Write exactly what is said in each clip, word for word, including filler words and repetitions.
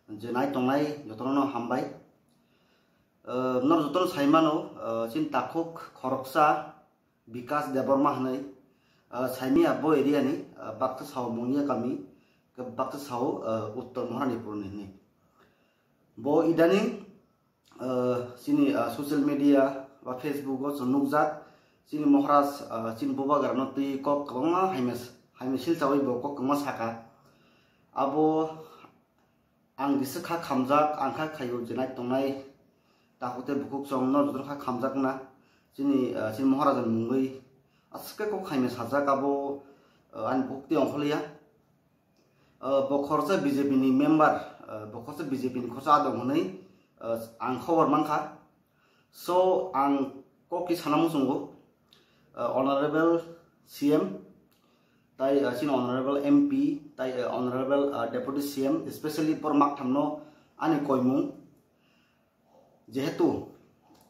Je nai tongnai jotono hambai. Nor jotono saimano, chini takhuk khoroksa Bikas Debbarma hwnwi, saimia bo area ni, baksa sao Mungya kami, baksa sao Uttor Maharanipur ni hwnwi. Bo idaning chini social media ba Facebook o chwng nukjak, chini Maharaj, chini bubagrano twi kok kwbangma haimia haimia silchawi bo kok kwbangma saka. Abo ang kisa kha khamjak, ang kha khaio je nai tongnai takhuk tei bukhuk chwng no jotono kha khamjak na chini, chini Maharaj ni mungwi aswk khe kok haimia sajak abo, ani bukhuk tei ongkhorliya. Bo khoroksa B J P ni member, bo khoroksa B J P ni khoroksa adong hwnwi ang khobor mankha. So ang kok khe sana muchungo, Honorable C M tai chini Honorable M P tai Honorable Deputy C M, especially bor makthamno ani koimung. Jehetu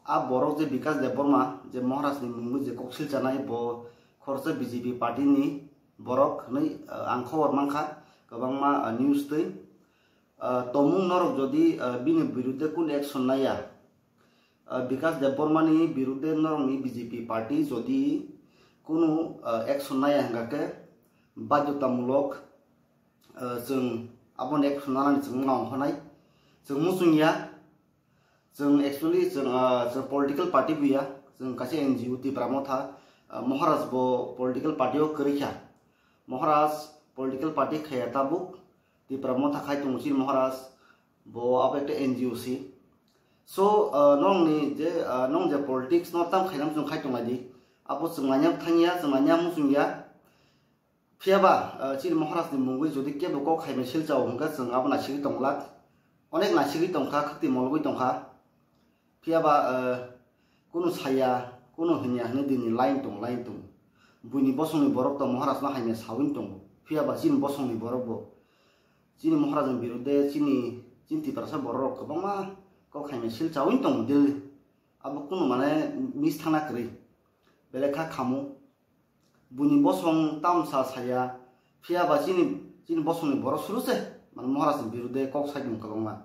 a borok je Bikas Debbarma je Maharaj ni mungwi je kok silchanai, bo khoroksa B J P party ni borok hwnwi ang khobor mankha kwbangma news twi. Tomung norok jodi bini birudde kunu action naiya, Bikas Debbarma ni birudde norokni B J P party jodi kunu action naiya hwnkha khe badhyotamulok chwng aboni action nanani chwng wngna ongkhanai. Chwng muchungya, chwng actually chwng, chwng political party buya, chwng kaisa N G O Tipra Motha, Maharaj bo political party o kwrwi kha. Maharaj political party khaya tabuk, Tipra Motha khai tongo chini Maharaj, bo abo ekta N G O si. So nongni je, nong je politics no tam khainam chwng khai tonglai di, abo chwng nanya thangya, chwng nanya muchungya. Phiyaba chini Maharaj ni mungwi jodi kebo kok haimia silchao hwnkhe chwng abo naisingwi tonglak. Onek naisingwi tongkha, khwtwi mologwi tongkha. Phiyaba kunu saya, kunu hinya hwnwi dini line tong, line tong. Buini bosongni borok to Maharaj no haimia sawi tongo. Phiyaba chini bosongni borok bo chini Maharaj ni birudde chini, chini Tiprasa borok rok kwbangma kok haimia silchawi tongo daily. Abo kunu mane mis thangna kwrwi. Belai kha khamu. Buini bosong tamsa saya, phiyaba chini, chini bosongni borok suru se, mane Maharaj ni birudde kok sai tong kwbangma.